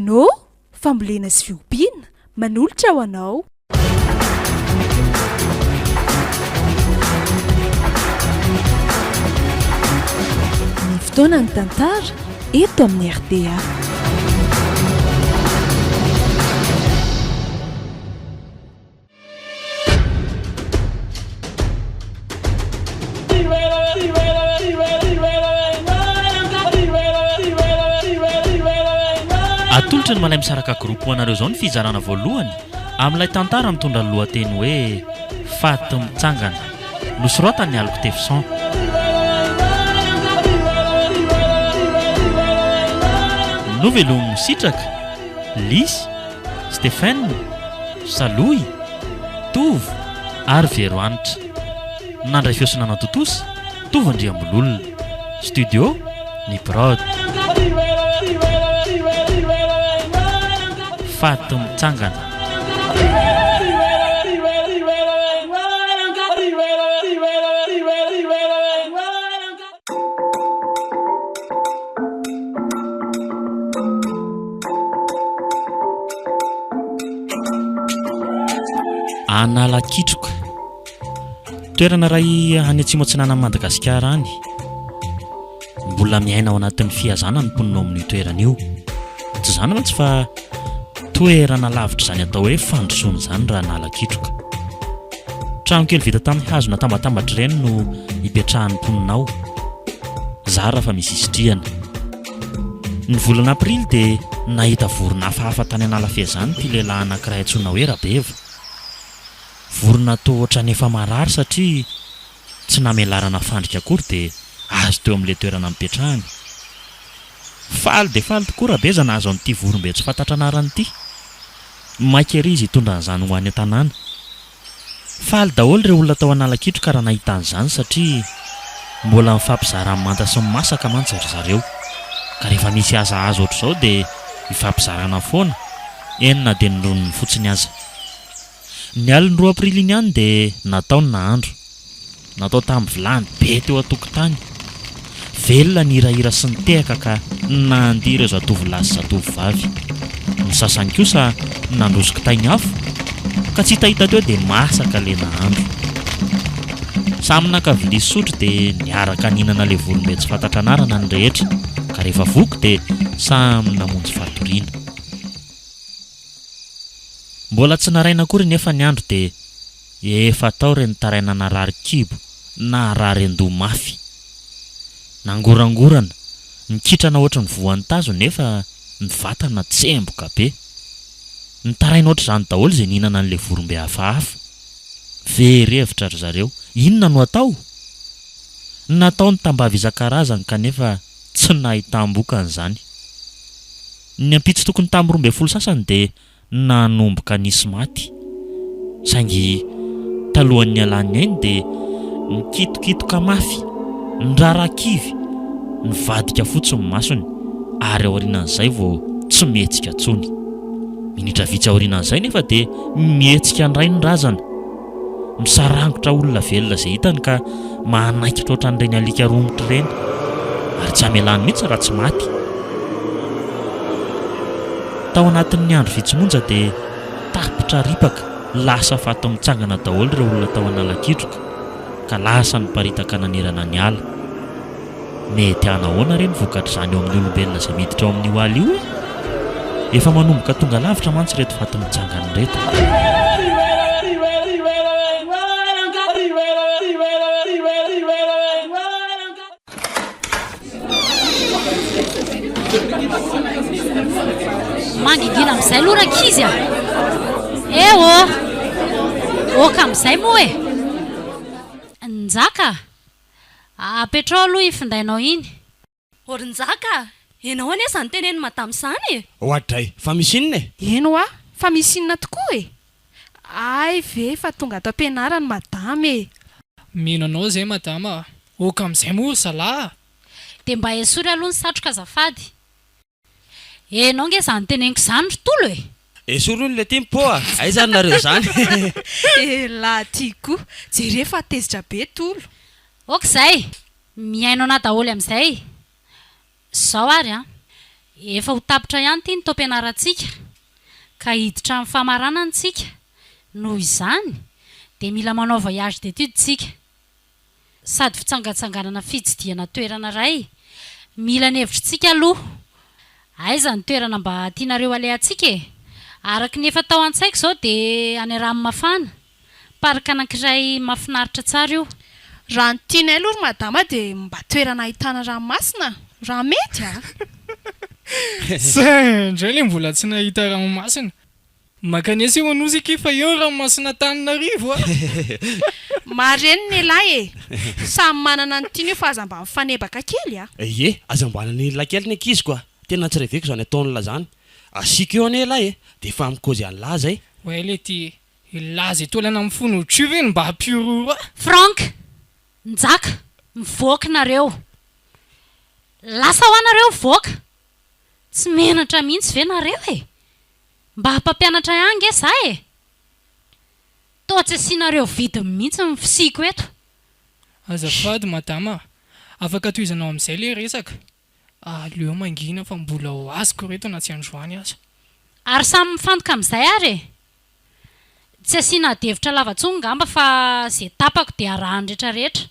Renault, fambolena sy fiompiana, manolotra ho anao. Ny fotoanan'ny tantara eto amin'ny rta. Atolotry ny Malay Misaraka Group ho anareo izao ny fizarana voalohany amin'ilay tantara mitondra ny lohateny hoe Faty mitsangana. Nosoratan'i Aloky Tefson. Novelomin'i Sitraka, Lisy, Stephen, Salohy, Tovo ary Verohanitra. Nandray feo sy nanatontosa, Tovo Andriambololona. Studio, Ny Prod. Faty mitsangana. Analakitroka. Toerana iray any atsimo atsinanan'i Madagasikara any. Mbola miaina ao anatin'ny fihazana ny mponina ao amin'io toerana io. Tsy izany mantsy fa toerana lavitra izany atao hoe fandrosoana izany raha Analakitroka. Trano kely vita tamin'ny hazo natambatambatra ireny no ipetrahan'ny mponina ao. Zara fa misy isitrihana. Ny volana aprily dia nahita vorona hafahafa tany Analafehezany ity lehilahy anankiray antsoina hoe Rabeva. Vorona toa ohatran'ny efa marary satria tsy namelarana fandrika akory dia azo teo amin'ilay toerana nipetrahany. Faly dia faly tokoa Rabeza nahazo an'ity vorombe tsy fantatra anarana ity. Maika ery izy hitondra an'izany ho any an-tanàna. Faly daholo ireo olona tao Analakitroka raha nahita an'izany satria mbola mifampizara ny manta sy ny masaka mantsy ry zareo. Ka rehefa misy hazahaza ohatr'izao dia ifampizarana foana, eny na dia ny roniny fotsiny aza. Ny alin'ny roa aprily iny ihany dia natao ny nahandro. Natao tamin'ny vilany be teo an-tokotany. Velona ny hirahira sy ny tehaka ka nandihy ireo zatovolahy sy zatovovavy. Ny sasany kosa nandroso kitay ny afo ka tsy hitahita teo dia masaka ilay nahandro. Samy naka vilia sy sotro dia niaraka nihinana ilay vorombe tsy fantatra anarana ny rehetra ka rehefa voky dia samy namonjy fatoriana. Mbola tsy naraina akory nefa ny andro dia Efa tao re nitaraina narary kibo naharary an-doha mafy. Nangorangorana, nikitrana ohatry ny voan'ny tazo nefa ny vatana tsemboka be. Nitaraina ohatr'izany daholo izay nihinana an'ilay vorombe hafahafa. Very hevitra ry zareo, inona no atao? Natao ny tambavy isan-karazany kanefa tsy nahitam-bokany izany. Ny ampitso tokony tamin'ny 12 sasany dia nanomboka nisy maty. Saingy talohan'ny nialan'ny ainy dia nikitokitoka mafy, nirarakivy, nivadika fotsy ny masony ary aorianan'izay vao tsy mihetsika intsony. Minitra vitsy aorianan'izay nefa dia mihetsika indray ny razana. Misarangotra olona velona izay hitany ka manaikitra ohatran'ireny alika romotra ireny ary tsy hamelany mihitsy raha tsy maty. Tao anatin'ny andro vitsy monja dia tapitra ripaka, lasa faty mitsangana daholo ireo olona tao Analakidroka ka lasa niparitaka nanerana ny ala. Mety hanahoana re ny vokatr'izany eo amin'ny olombelona izay miditra ao amin'io ala io e? Efa manomboka tonga lavitra mantsy ireto faty mitsangana ireto. Mangingina amin'izay aloha rankizy a! Eh ô! Ok amin'izay moa e! Njaka! Apetraho aloha iny findainao iny. Ô ry Njaka a! Ianao anie izany tenenin'i Madame izany e! Oadray! Fa misy inona e? Eny hoa, fa misy inona tokoa e? Hay ve fa tonga ato am-pianarana Madame e! Mino anao izay Madama a! Ok amin'izay moa ry zalahy a! Dia mba esory aloha ny satroka azafady. Enao nge zany teneniko zany ry Tolo e! Esory hono le timpo a! Aiza ary nareo zany? Elah ty koa! Jereo fa tezitra be Tolo. Ok zay! Mihaino anah daholo amizay! Zao ary an! Efa ho tapitra ihany ity ny taom-pianarantsika ka hiditra amin'ny famaranana isika, noho izany dia mila manao voyage d'étude isika. Sady fitsangatsanganana fitsidihana toerana iray. Mila ny hevitritsika aloha. Aiza ny toerana mba tianareo alehantsika e? Araka ny efa tao an-tsaiko izao dia any Ranomafana. Parc anankiray mahafinaritra tsara io. Raha ny tianay aloha ry madama dia mba toerana ahitana ranomasina raha mety a! Zay indray ilay mbola tsy nahita ranomasina. Mankanesa eo Anosy akia fa eo ny ranomasina Antananarivo a! Marenina elah e! Samy manana ny tiany io fa aza mba mifanebaka kely a! Ie, aza mba anan'ila kely ny ankizy koa! Tena tsy reveko izany ataon'la zany! Asiako eo anie elah e! Dia efa mikaozy an'lah zay! Oay lety e! Hilaza etoalana amin'ny fony ohatrio ve no mba hampihorohoro ahy? Franck, Njaka, mivoaka nareo. Lasa hoa nareo mivoaka. Tsy menatra mihitsy ve nareo e? Mba mpampianatra ihany nge za e! Toa tsy asianareo vidiny mihitsy ny fisiako eto. Azafady madama a! Afaka tohizanao amin'izay ilay resaka? Aleo mangina fa mbola ho azoko ireto na tsy androany aza. Ary samy mifantoka amin'izay ary e! Tsy asiana adihevitra lava intsony ngamba fa ze tapako dia arahan'ny rehetra rehetra.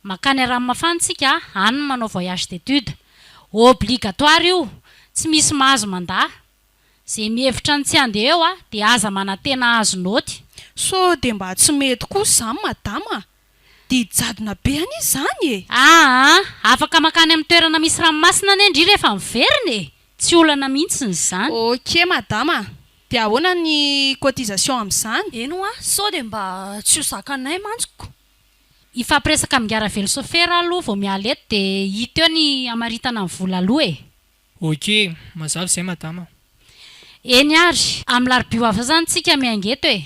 Makany Ranomafana tsika any no manao voyage d'étude. Obligatoire io, tsy misy mahazo mandà. Ze mihevitra ny tsy handeha eo dia aza manantena hahazo naoty. Sao dia mba tsy mety kosa izany madama a! Didy jadona be anie izany e! Aa! Afaka mankany amin'ny toerana misy ranomasina anie ndry rehefa miverina e! Tsy olana mihitsiny izany. Ok madama a! Dia ahoana ny cotisation amin'izany? Eny hoa, sao dia mba tsy ho zakanay mantsy ko! Hifampiresaka amin'i Ngaravelo sôfera aloha vao miala eto dia hita eo ny hamaritana ny vola aloha e! Ok, mazava izay madama. Eny ary, amin'ny larobia ho avy izao izany tsika miainga eto e!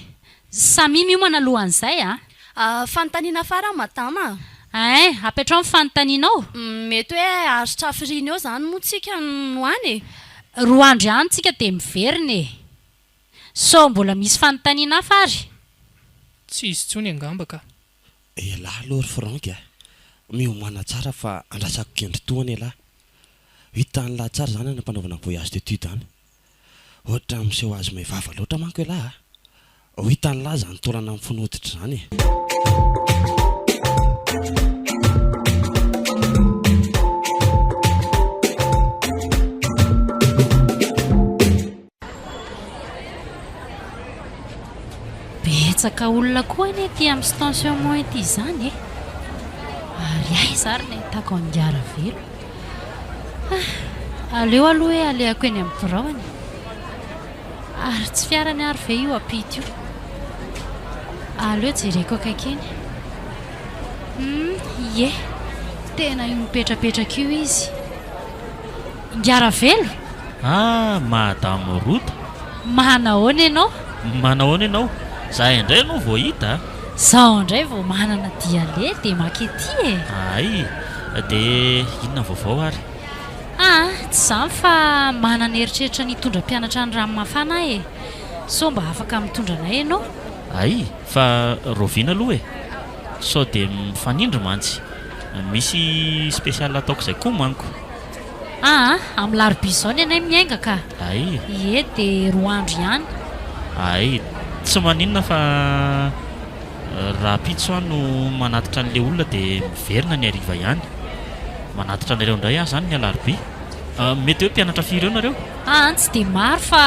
Samia miomana alohan'izay a! Fanontaniana farany madama a! Ein, apetrao ny fanontanianao. Mety hoe haharitra hafiriana eo izany moa tsika no any e? Roa andro ihany tsika dia miverina e! Sao mbola misy fanontaniana hafa ary? Tsy hisy intsony angamba ka. Elah aloha ry Franck a! Miomàna tsara fa andrasako kendry toa anie elah. Hitan'lah tsara izany any am-panaovana voyage d'étude any. Ohatran'ny miseho azy may vava loatra manko elah a! Ho hitan'lah izany taolana mifono hoditra izany e! Betsaka olona koa anie ity amin'ny stationnement ity izany e! Ary aiza ary ny ahitako an'i Ngaravelo? Ah, aleo aloha hoe alehako eny amin'ny biraony. Ary tsy fiarany ary ve io ampita io? Aleo jereko akaiky eny. Hum, ie, tena io mipetrapetraka io izy. Ingaravelo? Ah, Madame Rota. Manahoana ianao? Manahoana ianao? Za indray aloha vao hita a. Zaho indray vao manana dia aleha dia maka ety e. Hay, dia inona ny vaovao ary? Ah, tsy izany fa manana eritreritra ny hitondra mpianatra any Ranomafana aho e. Sao mba afaka mitondra anay ianao? Hay, fa rahoviana aloha e? Sao dia mifanindry mantsy. Misy spécial ataoko izay koa manko. Aa, amin'ny larobia izao ny anay miainga ka. Hay. Ie, dia roa andro ihany. Hay, tsy maninona fa rahampitso aho no manatitra an'ilay olona dia miverina ny hariva ihany. Manatitra anareo indray aho izany ny alarobia. Mety hoe mpianatra firy eo nareo? Aa, tsy dia maro fa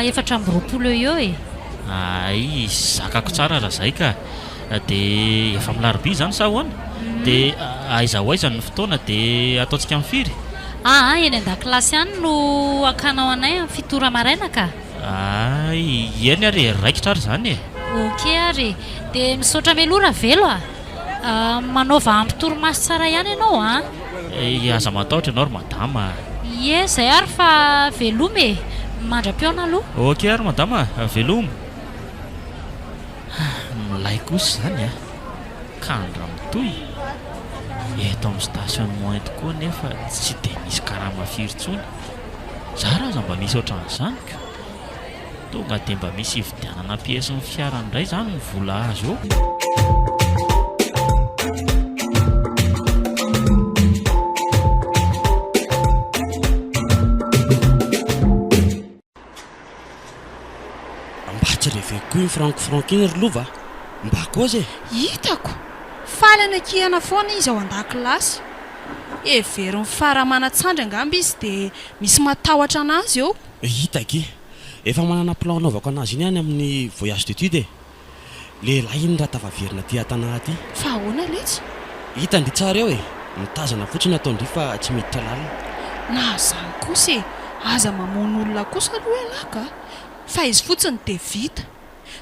24 eo eo e. Hay, zakako tsara raha izay ka. Dia efa amin'ny larobia izany sa ahoana? Dia aiza ho aiza ny fotoana dia ataontsika amin'ny firy? Aa, eny an-dakilasy any no hakanao anay amin'ny fito ora maraina ka. Hay, eny ary e, raikitra ary izany e. Ok ary e. Dia misaotra mialoha Ravelo a. Manaova ampy torimaso tsara ihany ianao an. Aza matahotra ianao ry madama a. Ie, izay ary fa veloma e. Mandra-pihaona aloha. Ok ary madama a, veloma. Milay kosa izany a! Kandra mitohy! Eto amin'ny stationnement eto koa anefa tsy dia misy karama firy intsony. Zara aza mba misy ohatran'izany ko! Tonga dia mba misy hividianana pièce ny fiara indray izany ny vola azo eo. Franck Franck iny ry Lova a! Mba kôzy e! Hitako! Faly anakihana foana izy ao an-dakilasy. Heverin'i Fara manan-tsandry angamba izy dia misy matahotra anazy eo. Hita akia! Efa manana plan hanaovako anazy iny any amin'ny voyage d'étude e! Lehilahy iny raha tafaverina aty an-tanà aty. Fa ahoana letsy? Hita ndry tsara eo e! Mitazana fotsiny ataon-dry fa tsy miditra lalina. Na zany kosa e! Aza mamono olona kosa aloha ialahy ka! Fa izy fotsiny dia vita.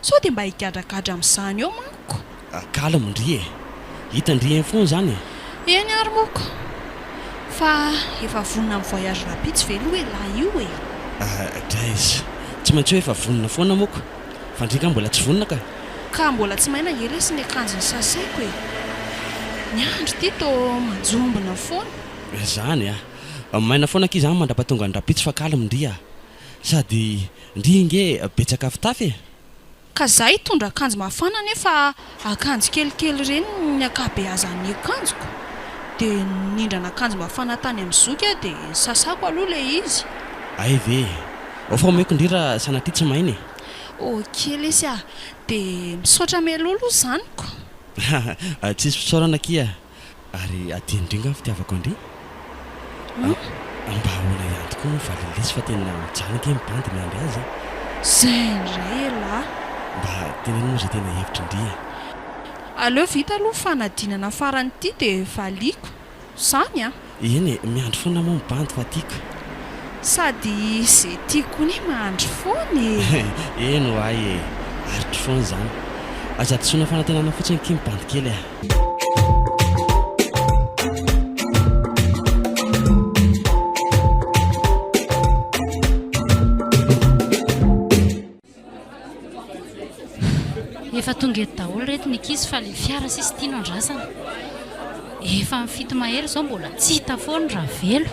Sao dia mba higadragadra amin'izany eo manko. Calme ndry e! Hita ndry eny foana izany e! Eny ary moa ko! Fa efa vonona amin'ny voyage rahampitso ve aloha elah io e? Guys, tsy maintsy hoe efa vonona foana moa ko! Fa ndry nga mbola tsy vonona ka! Ka mbola tsy maina ange lesy ny akanjo nosasaiko e! Ny andro ity toa manjombona foana. Zany a! Maina foana akia zany mandrapatonga ny rahampitso fa calme ndry a! Sady ndry nge betsaka fitafy e! Ka za hitondra akanjo mafana nefa akanjo kelikely ireny ny ankabeazan'ny akanjoko dia nindrana akanjo mafana tany amin'ny zoky aho dia nisasako aloha ilay izy. Hay ve e! Ao fa omeko ndry raha sanatria tsy maina e! Ok lesy ah! Dia misaotra mialoha aloha izany ko! Tsisy fisaorana akia! Ary adino ndry nga ny fitiavako an-dry? Mba ahoana ihany tokoa moa valiny lesy fa tena mijaly ange ny bandy miandry azy e! Zay indray elah! Mba teneno moa izay tena hevitry ndry e! Aleo vita aloha fanadinana farany ity dia valiako. Zany an! Eny e, miandry foana moa ny bandy fa tiako. Sady ze tiako koa ne mahandry foana e! Eny ho'ahy e! Aritro foana izany. Aza disoina fanantenana fotsiny akia ny bandy kely a! Efa tonga eto daholo reto ny ankizy fa le fiara sisa ity no andrasana. Efa amin'ny fito mahery izao mbola tsy hita foana Ravelo.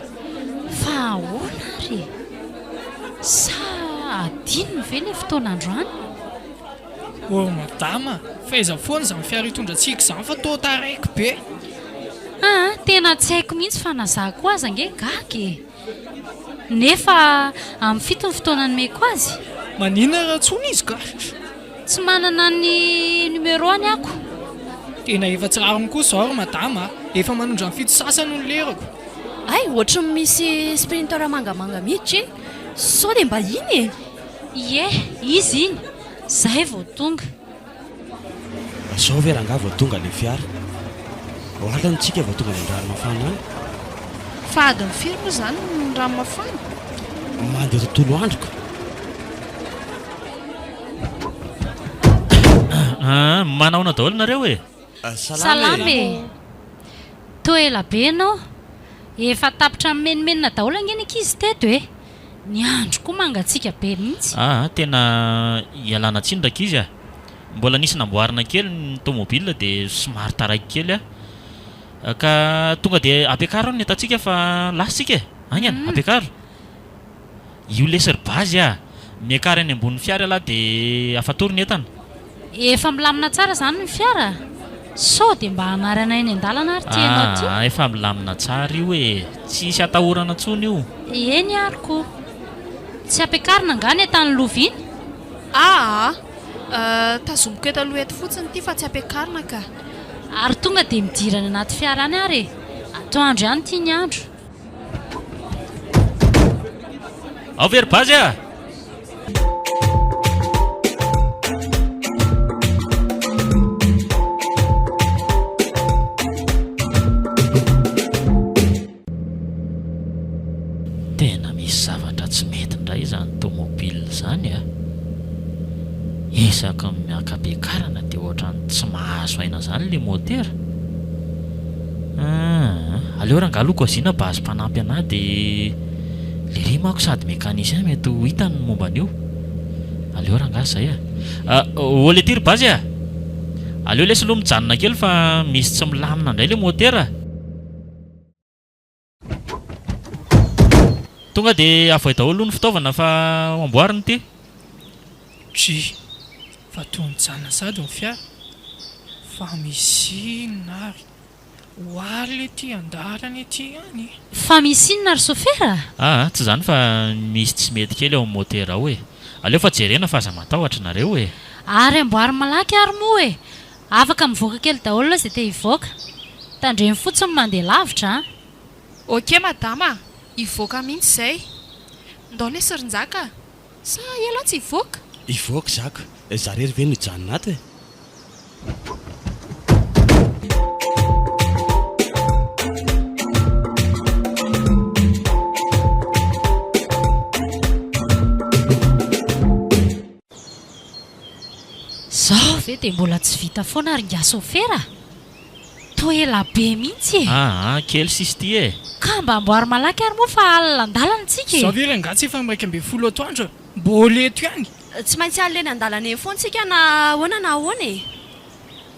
Fa ahoana ary e? Sa adinony ve le fotoana androany? Oh madama, fa aiza foana izany fiara hitondra antsika izany fa toa taraiky be. Aa, tena tsy haiko mihitsy fa na za koa aza ange gaga e. Nefa amin'ny fito ny fotoana nomeko azy. Maninona raha antsoina izy ka? Tsy manana ny numéro-ny ako. Tena efa tsy rariny koa izao ry madama a! Efa manondro amin'ny fito sasany ny lerako. Hay, ohatry ny misy sprinter mangamanga miditra iny. Sao dia mba iny e? Ie, izy iny. Izay vao tonga. Zao ve rangaha vao tonga le fiara? Ho alina tsika vao tonga any Andranomafana any. Fa adiny firy moa izany ny ranomafana? Mandeha tontolo andro ka. Ah, manahoana daholo nareo e? Salama e! Toa ela be ianao. Efa tapitra mimenomenona daholo ange ny ankizy teto e! Ny andro koa mangatsiaka be mihitsy. Aa tena ialana tsiny rankizy a! Mbola nisy namboarina kely ny tomobile dia somary taraiky kely aho. Ka tonga dia ampiakaro ny entantsika fa lasa tsika e! Haingana, ampiakaro! Io lesy ry Bazy a! Miakara eny ambonin'ny fiara ialahy dia afatory ny entana. Efa milamina tsara izany ny fiara? Sao dia mba hanary anay eny an-dalana ary ity ianao ity? Aa, efa milamina tsara io e! Tsy hisy atahorana intsony io. Eny ary ko! Tsy ampiakarina angaha ny entan'ny lova iny? Aa, tazomiko eto aloha eto fotsiny ity fa tsy ampiakarina ka. Ary tonga dia midira any anaty fiara any ary e! Atoandro ihany ity ny andro. Ao ve ry Bazy a! Tena misy zavatra tsy mety indray izany tomobile izany a! Isaky ny miaka-piakarana dia ohatran'ny tsy mahazo aina izany ilay motera. Aa! Aleo rangahy aloha koazina base mpanampy anah de lery manko sady mécanicien mety ho hitany ny momba an'io. Aleo rangahy zay a! Ô letia ry base a! Aleo lesy aloha mijanona kely fa misy tsy milamina indray le motera. Tonga de avoay daholo aloha ny fitaovana fa ho amboarina ity. Dry, fa toa nijanona sahady ny fiara. Fa misy inona ary? Ho ary le ty an-dalana ety ihany e! Fa misy inona ry sofera? Aa, tsy izany fa misy tsy mety kely ao amin'ny motera ao e! Aleo fa jerena fa aza matahotra nareo e! Ary amboary malaky ary moa e! Afaka mivoaka kely daholo izay te hivoaka. Tandremo fotsiny mandeha lavitra an! Ok madama a! Hivoaka mihitsy izay. Ndao lesy ry Njaka a! Sa ialahy tsy hivoaka? Hivoaka za ka! Za rery ve no hijanona ato e? Zao ve dia mbola tsy vita foana ry ingahy sôfera a! Toa ela be mihitsy e! Aa kely sisa ity e! Ka mba amboary malaky ary moa fa alina an-dalana tsika e! Zao ve rangahy tsy efa 11 atoandro e! Mbola eto ihany! Tsy maintsy alina eny an-dalana eny foana tsika na ahoana na ahoana e!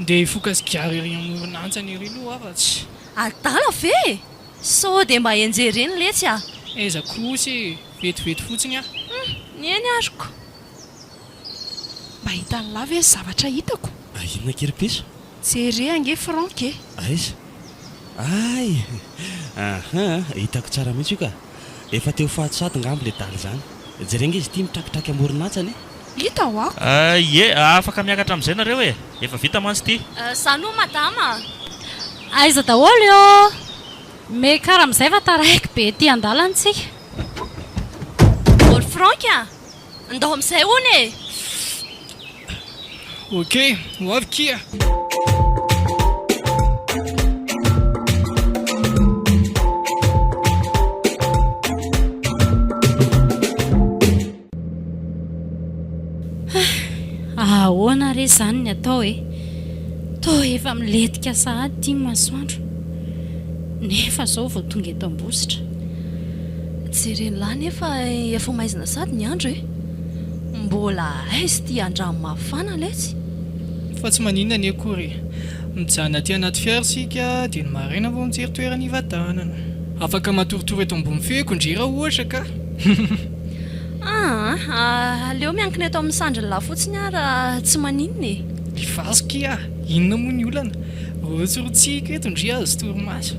Ndeha hifoka sigara ery amoron'antsana ery aloha aho fa tsy. Adala ve e! Sao dia mba enjehy ireny letsy a! Aiza kosa e! Vetivety fotsiny aho. Hum! Ny eny aroko. Mba hitan'lah ve ny zavatra hitako? Inona akia ry piso? Jere ange Franck e! Aiza? Hay! Aha! Hitako tsara mihitsy io ka! Efa te ho faty sady ngamba le dala izany. Jereo ange izy ity mitrakitraky amoron'antsana e! Hita ho'aho! Ie, afaka miakatra amin'izay nareo e! Efa vita mantsy ity. Zany hono madama a! Aiza daholo ô! Mekara amin'izay fa taraiky be ety an-dalana tsika. Ô ry Franck a! Ndao amin'izay hono e! Ok, ho avy kia! Ahoana re izany ny atao e? Toa efa milentika sahady ity ny masoandro. Nefa izao vao tonga eto Ambositra. Jeren'lah nefa efa maizina sady ny andro e! Mbola aiza ity Andranomafana letsy? Fa tsy maninona anie akory e! Mijanona aty anaty fiara isika dia ny maraina vao mijery toerana hivatanana. Afaka matoritory eto ambony fehiko ndry raha ohatra ka! Aa! Aleo miankina eto amin'ny sandrin'lah fotsiny aho raha tsy maninona e! Ivazo kia! Inona moa ny olana? Rotsirotsiako eto ndry azo torimaso.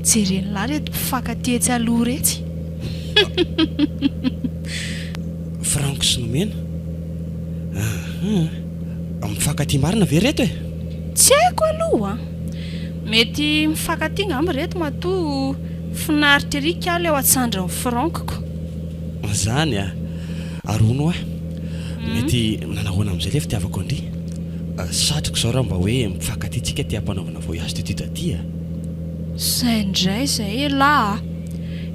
Jeren'lah reto mpifankatia etsy aloha retsy. Franco sy Nomena? Ahaa. Mifankatia marina ve reto e? Tsy haiko aloha an! Mety mifankatia angamba ireto matoa finaritra ery kalo eo an-tsandrin'i Franck-ko. Zany a! Ary hono hoa, mety nanahoana amin'izay ilay fitiavako an-dry? Satriko izao raha mba hoe mifankatia tsika aty am-panaovana voyage d'étude aty a! Zay indray izay elah a!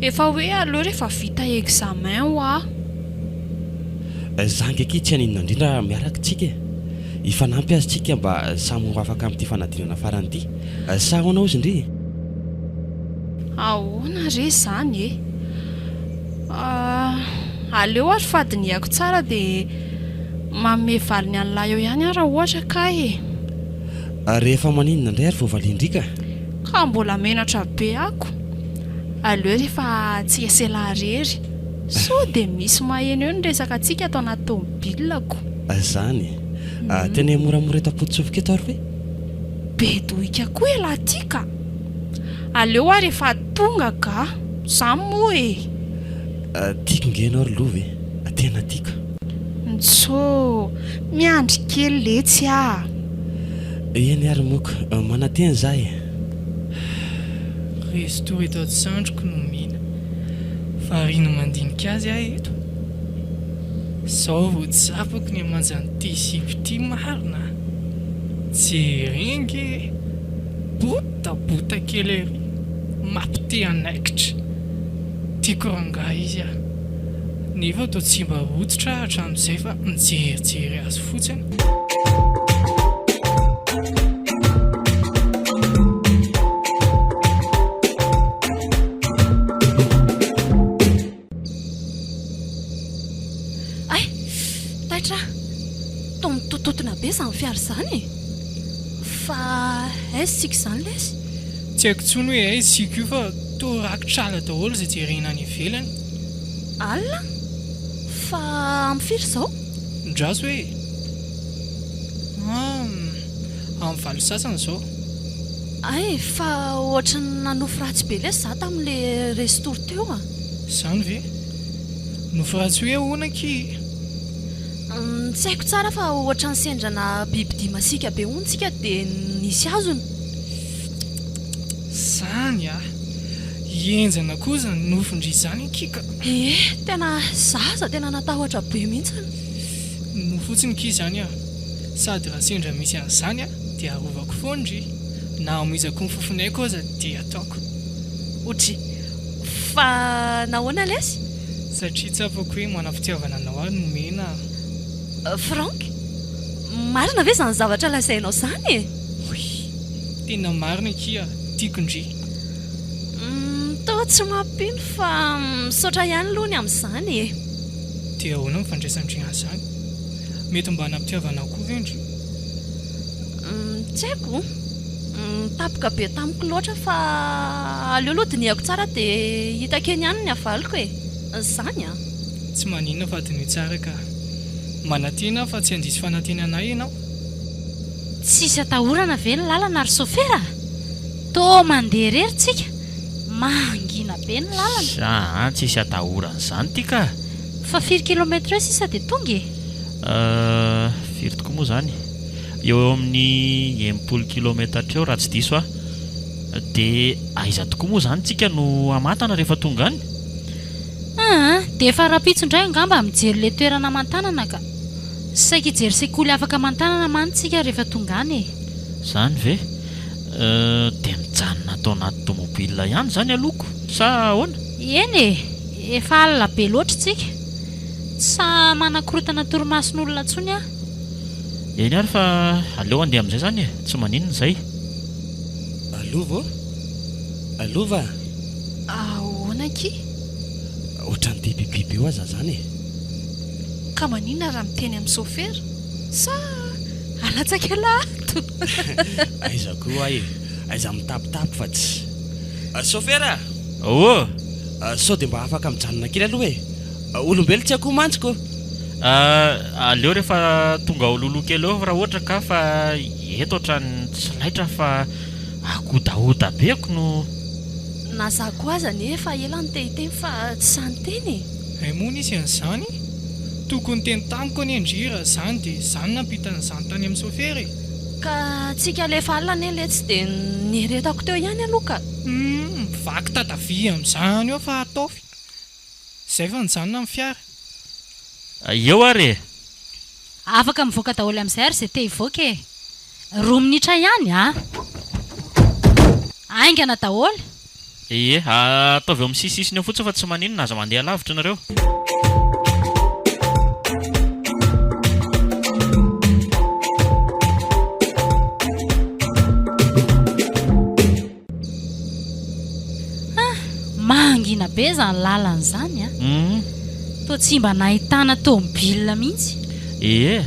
Efa hoe aleo rehefa vita examen hoa. Za ange akia tsy haninona indrindra raha miaraka tsika e! Hifanampy aza tsika mba samy ho afaka amin'ity fanadinana farany ity. Sa ahoana hozy ndry? Ahoana re izany e? Aleo ary fa dinihako tsara dia manome valiny an'lah eo ihany aho raha ohatra kay e! Rehefa maninona indray ary vao valian-dry ka? Ka mbola menatra be ako. Aleo rehefa tsy eselah rery. Sao dia misy maheno eo ny resaka antsika ato anaty tomobilako. Zany e. Tena moramora eto am-potosofiko eto ary ve? Be dohika koa elah ty ka. Aleo ary efa tonga ka. Zany moa e. Tiako nge ianao ry Lova e. Tena tiako. Ntsôô. Miandry kely letsy ah. Eny ary moko. Manantena za e. Resto eto an-tsandriko no omena. Variana mandinika azy aho eto. Zao vao tsapako ny hamanjan'ity zipo ity marina a! Jereo ange e! Botabota kely ery! Mampite hanaikitra! Tiako rangahy izy a! Nefa toa tsy mba rototra aho hatramin'izay fa mijerijery azy fotsiny. Hay! Taitra aho! Toa mitototona be izany fiara izany e! Fa aiza isika izany lesy? Tsy haiko intsony hoe aiza isika io fa toa rakotra ala daholo izay jerena any ivelany. Alina? Fa amin'ny firy izao? Ndraso e! Hum, amin'ny valo sy sasany izao. Hay, fa ohatry ny nanofy ratsy be lesy za tamin'le restour teo a! Izany ve? Nofy ratsy hoe ahoana akia? Tsy haiko tsara fa ohatran'ny sendrana bibidia masiaka be hono tsika dia nisy azony. Zany ah! Henjana koa zany nofin-dry zany akia ka! Ee, tena za aza tena natahotra be mihitsiny. Nofy fotsiny kia zany ah! Sady raha sendra misy an'izany ah dia arovako foana ndry, na hamoizako ny fofon'aiko aza dia ataoko. Oudry! Fa nahoana lesy? Satria tsapako hoe manam-pitiavana anao aho nomena a. Franck, marina ve izany zavatra lazainao izany e? Oui, tena marina akia, tiako ndry. Humm, toa tsy mampino fa misaotra ihany aloha ny amin'izany e. Dia ahoana ny fandraisan-dry an'izany? Mety mba hanam-pitiavana ahy koa ve ndry? Humm, tsy haiko. Tapoka be tamiko loatra fa aleo aloha dinihako tsara dia hitako eny ihany ny havaliko e! Izany an! Tsy maninona fa diniho tsara ka. Manantena aho fa tsy handiso fanantenana ahy ianao. Tsisy atahorana ve ny lalana ry sofera a? Toa mandeha irery tsika, mangina be ny lalana. Aa tsisy atahorana izany ity ka! Fa firy kilomètre eo sisa dia tonga e? Euh, firy tokoa moa izany? Eo eo amin'ny 60 kilometatra eo raha tsy diso aho. Dia aiza tokoa moa izany tsika no hamantana rehefa tonga any? Aa, dia efa rahampitso indray angamba mijery ilay toerana aman-tanana ka. Saika hijery sekoly afaka aman-tanana mantsy tsika rehefa tonga any e. Izany ve? Euh, dia mijanona ato anaty tomobile ihany izany aloha ko, sa ahoana? Eny e, efa alina be loatra tsika. Tsy sahy manakorontana torimason'olona intsony aho. Eny ary fa aleo handeha amin'izay izany e, tsy maninona izay. Lova ô! Lova a! Ahoana akia? Ohatran'ny te hipipi be hoa za zany e! Ka maninona raha miteny amin'ny sôfera? Sa alatsaka elah ato? Aiza koa hoa e! Aiza mitapitapy fa tsy. Sôfera! Ô! Sao dia mba afaka mijanona kely aloha e! Olombelo tsy akoho mantsy ko! Aleo rehefa tonga ao loloha kely eo raha ohatra ka fa eto ohatran'ny tsy laitra fa akodahoda be ko no. Na za koa aza anie efa ela no te hiteny fa tsy sahy niteny e! Hay moa nisy an'izany? Tokony niteny tamiko anie ndry raha izany dia za no nampita an'izany tany amin'ny sôfera e! Ka tsika alefa alina anie letsy dia nieretako teo ihany aloha ka! Humm mivaky tatavia amin'izany eo fa ataovy. Zay vao nijanona ny fiara. Eo ary e! Afaka mivoaka daholo amin'izay ary izay te hivoaka e! Roa minitra ihany a! Haingana daholo! Ie, ataovy eo amin'ny sisisiny eo fotsiny fa tsy maninona, aza mandeha lavitra nareo. Ah! Mangina be izany lalana izany a! Toa tsy mba nahitana tômôbila mihitsy. Ee,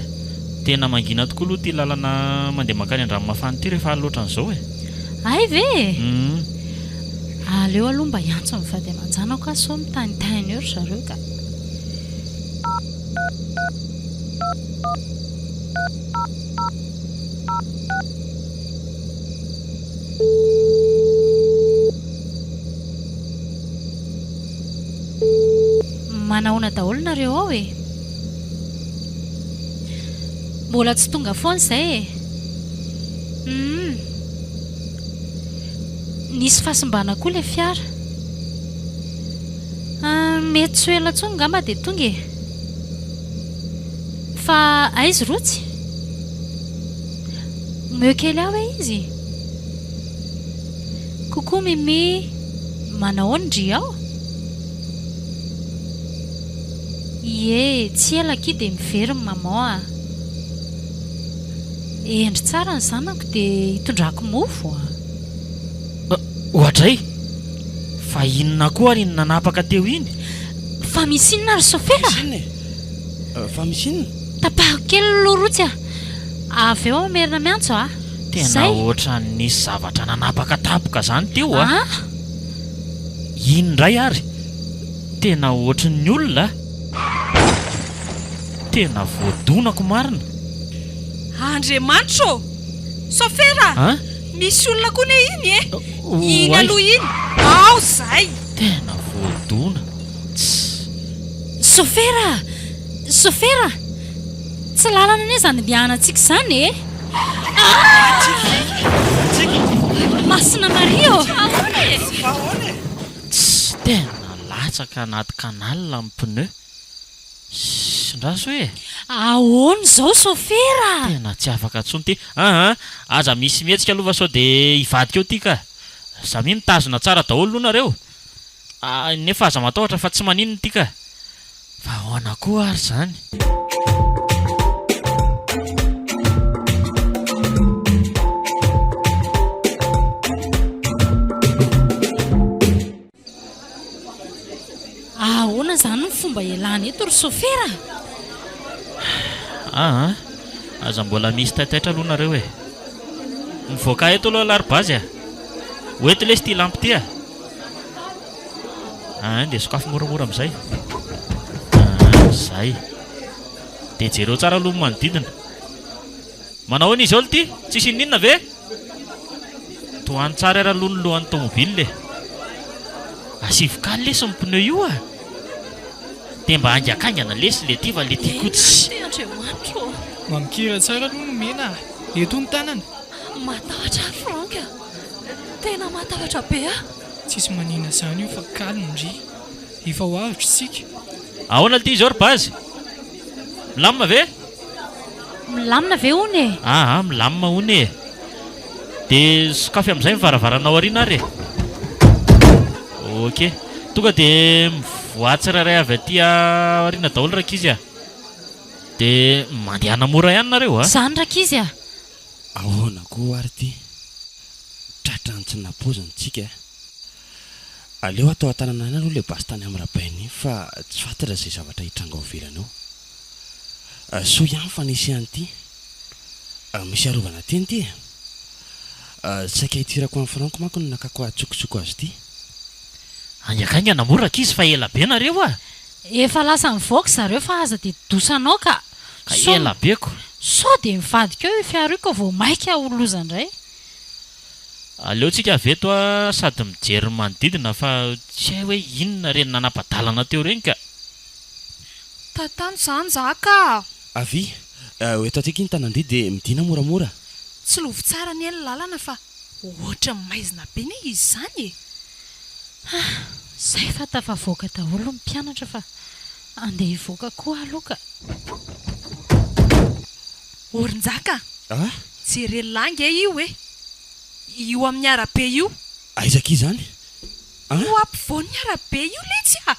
tena mangina tokoa aloha ity lalana mandeha mankany Andranomafana ity rehefa alina ohatran'izao e! Hay ve e! Aleo aloha mba hiantso ny vady aman-janako aho sao mitaintaina eo ry zareo ka. Manahoana daholo nareo ao e? Mbola tsy tonga foana izay e! Humm. Nisy fahasimbana koa ilay fiara. Mety tsy ho ela intsony angamba dia tonga e! Fa aiza Rotsy? Omeo kely ahy hoe izy? Coucou Mimi, manahoana ndry ao? Ie, tsy ela akia dia miverina maman a! Hendry tsara ny zanako dia hitondrako mofo a! Oadray! Fa inona koa ary iny nanapaka teo iny? Fa misy inona ry sofera? Misy inona e? Fa misy inona? Tapaho kely aloha Rotsy a! Avy eo aho merina miantso a! Tena Zay! ohatran'ny nisy zavatra nanapaka tampoka zany teo a! An! Iny indray ary! Tena ohatry ny olona a! Tena voadonako marina! Andriamanitra ô! Sofera! An! Misy olona koa anie iny e! Iny Oay! aloha iny! Ao zay! Tena voadona! Tss! Sofera! Sofera! Tsy lalana anie izany andehanantsika izany e! Masina Maria ô! Tssy, tena latsaka anaty canal ny pneu. Sss, ndraso e! Ahoana izao sôfera? Tena tsy afaka intsony ity. Aa, aza misy mihetsika aloha fa sao dia hivadika eo ity ka. Samia mitazona tsara daholo aloha nareo. Ah, nefa aza matahotra fa tsy maninona ity ka. Fa ahoana koa ary izany? Ahoana izany ny fomba ialana eto ry sôfera a? Aa, aza mbola misy taitaitra aloha nareo e. Mivoaka eto aloha ialahy ry Bazy a. Ho eto lesy ity lampy ity a. Aa, dia sokafy moramora amin'izay. Aa, izay. Dia jereo tsara aloha ny manodidina. Manao ahoana izy ao ity? Tsisy inoninona ve? Tohano tsara ary aloha ny lohan'ny tomobile e. Asivo kaly lesy ny pneu io a. Dia mba haingakaingana lesy le ty fa le ty koa tsy. Eny Andriamanitra ô. Mamikira tsara aloha ny mena a. Eto ny tanana. Matahotra aho Franck a. Tena matahotra be aho. Tsisy manina zany io fa calme ndry. Efa ho avotra isika. Ahoana lty izao ry Bazy? Milamina ve? Milamina ve hono e? Aa milamina hono e! Dia sokafy amin'izay ny varavarana ao aoriana ary e! Ok. Tonga dia mivoaha tsirairay avy aty aoriana daholo rankizy a! Dia mandehana mora ihany nareo a! Izany rankizy a! Ahoana koa ary ity? Tratran'ny tsy nampoizina tsika a! Aleo atao an-tanana ihany aloha ilay basy tany amin'i Rabain iny fa tsy fantatra izay zavatra hitranga ao ivelany ao. Soa ihany fa nisy an'ity. Misy arovana teny ity e! Saika hitirako an'i Franck manko no nakako hahatsokosoko azy ity. Haingakaingana moa rankizy fa ela be nareo a! Efa lasa nivoaka zareo fa aza dia dosanao ka! Ka ela be ko! Sao dia mivadika eo io fiara io ka vao maika ho loza indray. Aleo tsika avy eto a sady mijery ny manodidina fa tsy hay hoe inona ireny nanapa-dalana teo ireny ka! Tantano izany za ka! Avia, ho eto aty akia ny tanan-dry dia midina moramora. Tsilovy tsara anie ny lalana fa ohatran'ny maizina be anie izy izany e! Ah! Zay fa tafavoaka daholo ny mpianatra fa andeha hivoaka koa aloha ka! Orinjaka! Ah! Jereo lahy nge io e! Io amin'ny arabe io. Aiza akia izany an? Io ampovoan'ny arabe io letsy a!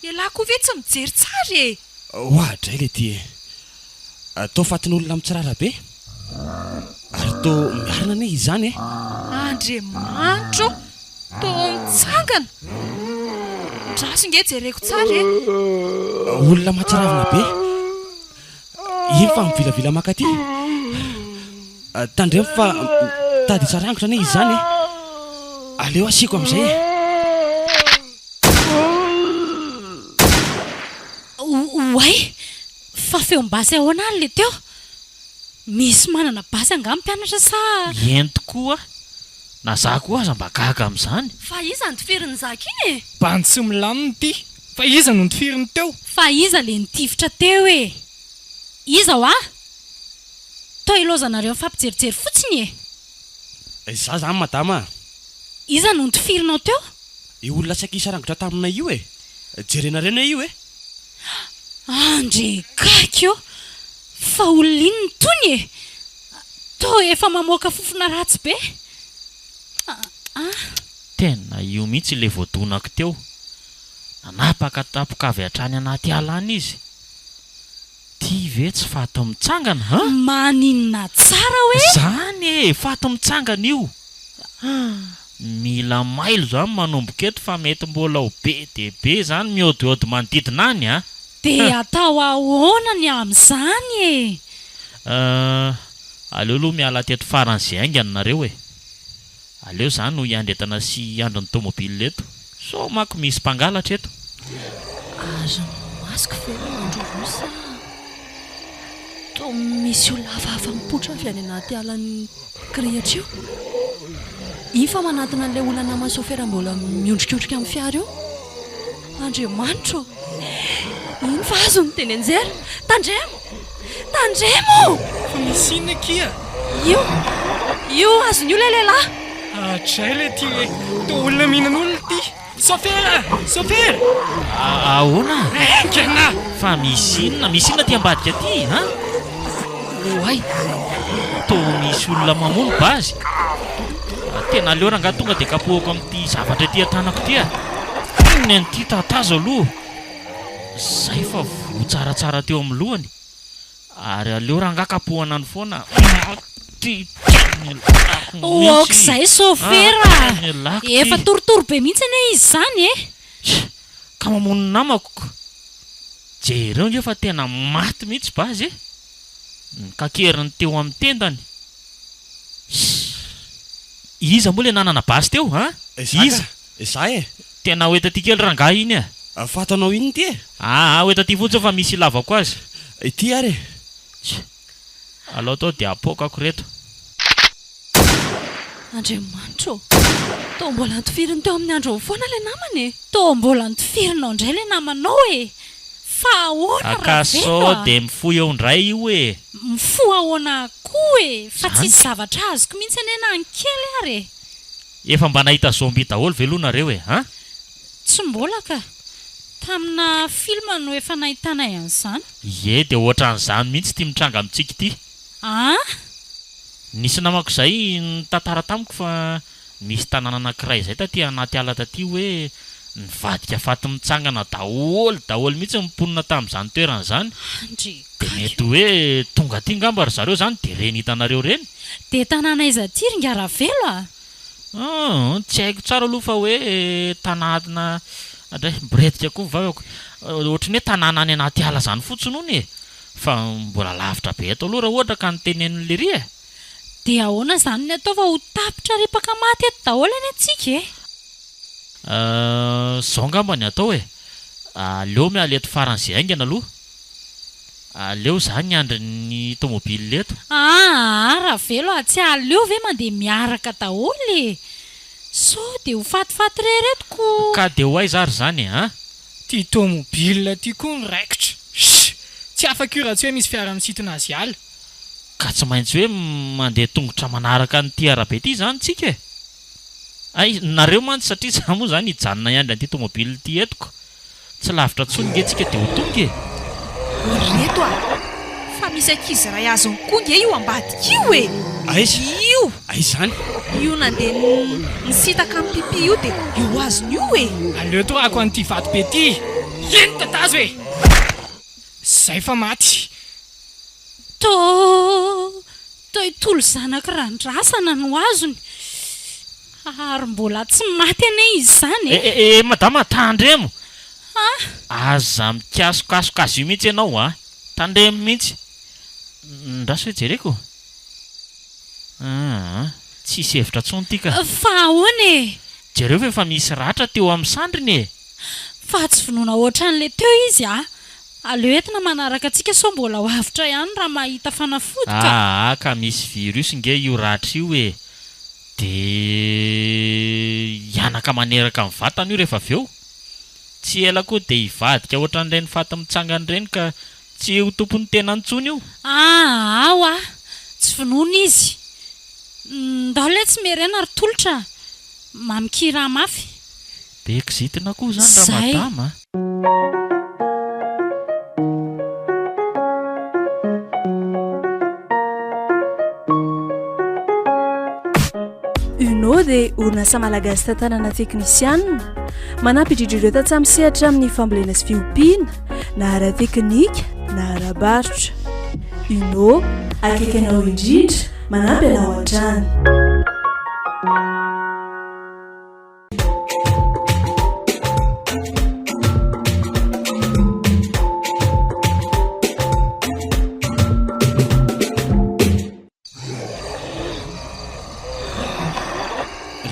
Ialahy koa ve tsy mijery tsara e! Oadray le ty e! Toa fatin'olona mitsirara be? Ary toa miarina anie izy izany e! Andriamanitra ô! Toa mitsangana! Ndraso nge jereko tsara e! Olona mahatsiravina be! Iny fa mivilavila mankaty. Tandremo fa mitady hisarangotra anie izy izany e! Aleo asiako amin'izay e! Oay! Fa feom-basy ahoana ary ilay teo? Misy manana basy angaha ny mpianatra sa? Eny tokoa, na za koa aza mba gaga amin'izany. Fa iza notifirin'i Zaka iny e? Bandy tsy milamina ity! Fa iza no notifiriny teo? Fa iza le nitifitra teo e? Iza hoa? Toa ilaozanareo mifampijerijery fotsiny e! Izaho izany madama a! Iza no notifirinao teo? Io olona saika hisarangotra taminay io e! Jerenareo anie io e! Andre gaigy ô! Fa olona inona itony e? Toa efa mamoaka fofona ratsy be. Ah. Tena io mihitsy ilay voadonako teo. Nanapaka tampoka avy hatrany anaty ala any izy. Ty ve tsy faty mitsangana an? Maninona tsara hoe? Zany e! Faty mitsangana io! Mila mailo zany manomboka eto fa mety mbola ho be dia be zany mihaodihaody manodidina any a! Dia atao ahoana ny amin'izany e? Euh, aleo aloha miala teto faran'izay haingana nareo e! Aleo za no hiandry entana sy hiandry ny tomobile eto, sao manko misy mpangalatra eto. Ary ny masoko ve no mandroroa sa toa misy olona hafahafa mipoitra avy any anaty alan'ny kirihitra io? Iny fa manantona an'ilay olona naman'ny sôfera mbola miondrikondrika amin'ny fiara io. Andriamanitra ô! Iny fa azony dia nianjera! Tandremo! Tandremo! Fa misy inona akia? Io! Io azon'io ilay lehilahy! Hatray ilay ty e! Toa olona mihinan'olona ity! Sôfera! Sôfera! Ahoana? Haingana! Fa misy inona? Misy inona aty ambadika aty an? Oay! Toa misy olona mamono bazy. Tena aleo rangahy tonga dia kapohako amin'ity zavatra ety an-tanako ity a! Inona an'ity tatazo aloha? Izay fa voa tsaratsara teo amin'ny lohany. Ary aleo rangahy kapohana any foana. Ty Aoka izay sôfera a! Efa torotoro be mihitsy anie izy izany e! Ka mamono ny namako ko! Jereo nge fa tena maty mihitsy bazy e! Nikakeriny teo amin'ny tendany. Ssss! Iza moa ilay nanana basy teo an? Iza? Izaho e! Tena ho eto aty kely rangahy iny a! Fatanao inona ity e? Aa ho eto aty fotsiny fa misy ilavako azy. Ity ary e! Tsia! Alao atao dia apoakako ireto. Andriamanitra ô! Toa mbola notifiriny teo amin'ny androny foana ilay namana e! Toa mbola notifirinao indray ilay namanao e! Fa ahoana Ka Ravelo sao a! dia mifoha eo indray io e! Mifoha ahoana koa e! Fa Zany. tsisy zavatra azoko mihitsy anie na ny kely ary e! Efa mba nahita zombie daholo ve aloha nareo e! An? Tsy mbola ka! Tamina film no efa nahitanay an'izany. Ie, dia ohatran'izany mihitsy ity mitranga amintsika ity. An? Nisy namako izay nitantara tamiko fa nisy tanàna anankiray izay taty anaty ala taty hoe nivadika faty mitsangana daholo daholo mihitsy ny mponina tamin'izany toerana izany. Andry Dia gaga mety hoe tonga aty angamba ry zareo izany dia ireny hitanareo ireny. Dia tanàna aiza aty ry Ingahy Ravelo a? Hum, tsy haiko tsara aloha fa hoe tanàna, andray, miboredika koa ny vavako, ohatry ny hoe tanàna any anaty ala izany fotsiny hono e! Fa mbola lavitra be eto aloha raha ohatra ka ny tenenin'i lery e! Dia ahoana izany ny atao fa ho tapitra ripaka maty eto daholo anie tsika e! Euh, zao angamba ny atao e! Aleo miala eto faran'izay haingana aloha. Aleo za miandry ny tomobile eto. Aa Ravelo a, tsy aleo ve mandeha miaraka daholo e! Sao dia ho fatifaty irery eto ko! Ka dia ho aiza ary izany e, an? Ty tomobile ty koa miraikitra. Shh! Tsy afaka io raha tsy hoe misy fiara misintona azy hiala. Ka tsy maintsy hoe mandeha tongotra manaraka an'ity arabe ity izany tsika e! Hay, nareo mantsy satria za moa izany hijanona hiandry an'ity tomobile ity eto ko! Tsy lavitra intsony nge tsika dia ho tonga e! O ry reto a! Fa misy ankizy iray azony koa nge io ambadika io e! Aiza? Io! Aiza izany? Io nandeha nisintaka an'i Pipi io dia io azony io e! Aleo torahako an'ity vato be ity! Iny tatazo e! Zay fa maty! Toa toa i Tolo zanak'i Randrasana no azony. Ary mbola tsy maty anie izy izany e! Eh eh eh madama tandremo! Ha? Aza mikasokasoka azy io mihitsy ianao a! Tandremo mihitsy! Ndraso hoe jereko. Aa, tsisy hevitra intsony ity ka. Fa ahoana e? Jereo fa efa misy ratra teo amin'ny sandriny e! Fa tsy vonoina ohatran'ilay teo izy a! Aleo entina manaraka antsika sao mbola ho avotra ihany raha mahita fanafody ka! Aa ka misy virus nge io ratra io e! De hianaka maneraka ny vatana io rehefa avy eo! Tsy ela koa de hivadika ohatran'ireny faty mitsangana ireny ka tsy ho tompon'ny tenany intsony io! Aa hoa! Tsy vonoina izy! Ndao letsy miherena ry Tolotra a! Mamikirà mafy! Be kizitina koa zany Zay. ramadama a! Uno dia orinasa malagasy tantanana teknisianina, manampy indrindra ireo tantsaha misehatra amin'ny fambolena sy fiompiana, na ara-teknika na ara-barotra. Uno, akaiky anao indrindra, manampy anao hatrany.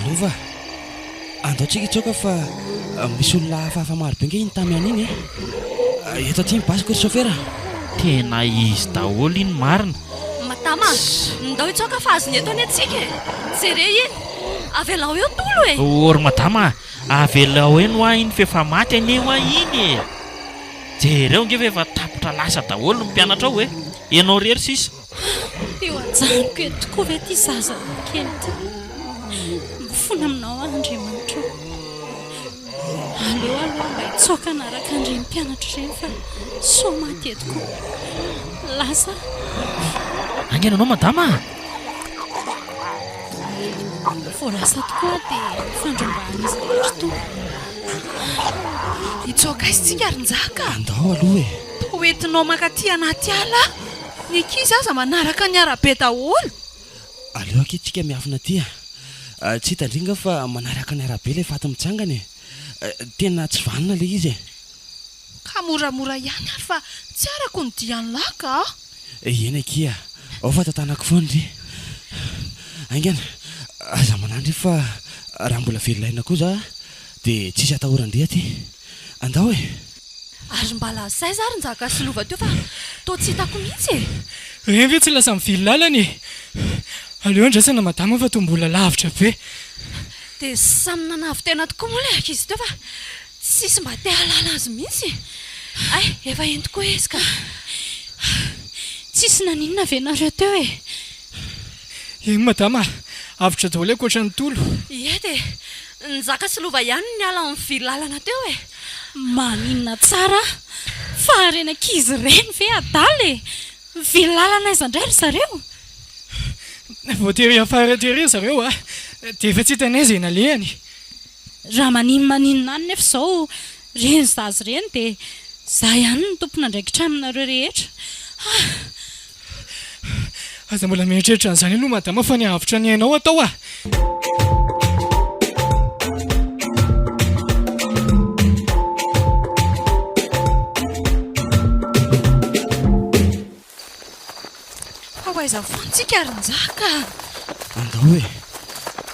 Lova, andao tsika hitsoaka fa misy olona hafahafa maro be nge iny tamy any iny e. Eto aty ny basiko ry sôfera. Tena izy daholo iny marina. Madama a! Ndao hitsoaka fa azony eto anie tsika e! Jereo iny! Avelao eo Tolo e! O ry madama a! Avelao eny hoa iny f'efa maty anie hoa iny e! Jereo ange fa efa tapitra lasa daholo ny mpianatra ao e! Ianao irery sisa. Dia ho ajanoko eto tokoa ve ity zaza kely ity? Mifona aminao aho Andriamanitra ô. Aleo aloha mba hitsoaka hanaraka an'ireny mpianatra ireny fa sao maty eto koa. Lasa aho. Haingana ianao madama a! Vao lasa tokoa aho dia nifandrombahan'izy rehetra itony. Hitsoaka aiza isika ry Njaka? Andao aloha e! Toa hoentinao mankaty anaty ala aho. Ny ankizy aza manaraka ny arabe daholo. Aleo akia tsika miafina aty a! Tsy hita ndry nga fa manaraka ny arabe ilay faty mitsangana e! Tena tsy vanona ilay izy e! Ka moramora ihany ary fa tsy arako ny dian'lah ka! Eny akia, ao fa tantanako foana ndry. Haingana, aza manahy ndry fa raha mbola velona aina koa za dia tsisy atahoran-dry aty. Andao e! Ary mba lasa aiza ary Njaka sy Lova teo fa toa tsy hitako mihitsy e! Ireny ve tsy lasa mivily lalana e! Aleo andrasana madama fa toa mbola lavitra be. Dia samy nanavo-tena tokoa moa ilay ankizy teo fa tsisy mba te hahalala azy mihitsy e! Hay, efa eny tokoa izy ka! Tsisy naninona ve nareo teo e? Eny madama a! Avotra daholo ankoatra ny Tolo. Ie dia Njaka sy Lova ihany no niala nivily lalana teo e! Maninona tsara fa ireny ankizy ireny ve adala e! Mivily lalana aiza indray ry zareo? Voatery hiafara tery ry zareo a! Dia efa tsy hitanay izay nalehany. Raha maninomaninona any nefa izao ireny zaza ireny dia izaho ihany no tompon'andraikitra aminareo rehetra. Ah! Aza mbola mieritreritra an'izany aloha madama fa ny hahavotra ny ainao atao a! Fa ho aiza foana tsika ry Njaka a! Andao e!